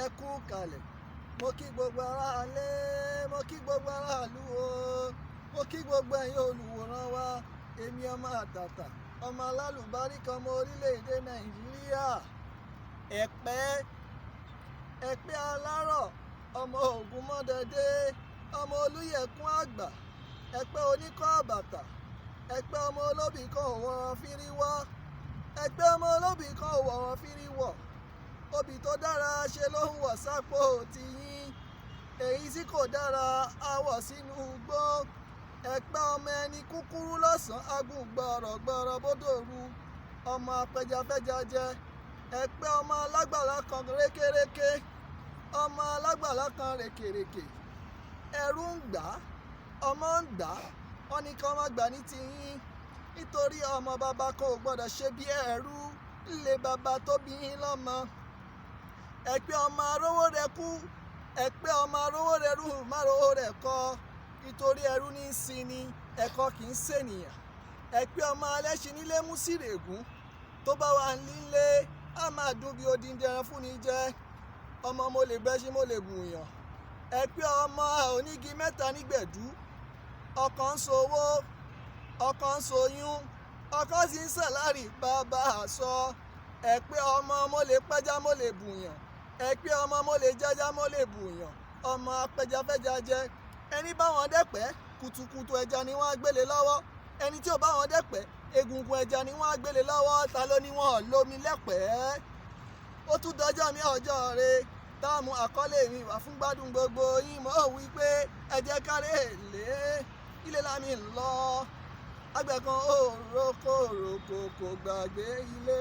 Ẹ kú kalẹ̀. Mo kí gbogbo aráalé, mo kí gbogbo aráàlú o, mo kí gbogbo ẹ̀yin olùwòran wa. Èmi ọmọ àtàtà, ọmọ alálùbáríkà, ọmọ orílẹ̀-èdè Nàìjíríà. Ẹ̀pẹ́, Ẹ̀pẹ́ alárọ̀, ọmọ Ògúnmọ́dẹdẹ, ọmọ Olúyẹ̀kún àgbà, Ẹ̀pẹ́ oníkọ́ àbàtà, Ẹ̀pẹ́ ọmọ olóbì kan ò wọ̀rọ̀ fírí wá, Ẹ̀pẹ́ ọmọ olóbì kan ò wọ̀rọ̀ fírí wọ̀. Obì tó dára ṣe ló ń wọ̀ sápò tiyín, èyí tí kò dára á wọ̀ sínú igbó. Ẹ̀pẹ́ ọmọ ẹni kúkúrú lọ́sàn-án, agùn gbọ̀rọ̀gbọ̀rọ̀ bódòru, ọmọ apẹjafẹ́ja jẹ. Ẹ̀pẹ́ ọmọ alágbàlá kan rékéréké, ọmọ alágbàlá kan rèkèrèkè. Ẹrú ń gbà, ọmọ ń gbà, wọ́n ní kí wọ́n má gbà ní tiyín, nítorí ọmọ bàbá kò gbọ́dọ̀ ṣe bí ẹrú nílé bàbá tó bí yín lọ́mọ. Ẹ̀pẹ́ ọmọ arówó rẹ kú, ẹ̀pẹ́ ọmọ arówó rẹ rú, má rówó rẹ kọ́, nítorí ẹrú ní í sin ni, ẹ̀kọ́ kì í ṣènìyàn. Ẹ̀pẹ́ ọmọ alẹ́ṣin nílé mú sírègùn, tó bá wà nílé á máa dùn bí odindi ẹran fúnni jẹ. Ọmọ mo lè bẹ́ṣin, mo lè bùyàn. Ẹ̀pẹ́ ọmọ onígi mẹ́ta nígbẹ̀dú, ọ̀kan ń sowó, ọ̀kan ń soyún, ọ̀kan sì ń sàn láàrí bàbá àṣọ. Ẹ̀pẹ́ ọmọ mo lè pẹ́já, mo lè bùyàn. Ẹ̀pẹ́ ọmọ mo lè jẹ́já, mo lè bùyàn. Ọmọ apẹjafẹ́ja jẹ. Ẹni bá wọn dẹ́pẹ́, kùtùkùtù ẹja ni wọ́n á gbélé lọ́wọ́. Ẹni tí ò bá wọn dẹ́pẹ́, egungun ẹja ni wọ́n á gbélé lọ́wọ́. Ta ló ní wọn lómi lẹ́pẹ́ẹ́? Ó tún dọjọ́ mi ọjọ́ re táàmù àkọlé mi wà fún gbádùn gbogbo yín. Mọ́ wí pé ẹ jẹ́ kárẹ̀ lé ilé lámì ń lọ. Àgbẹ̀ kan ò roko roko kò gbàgbé ilé.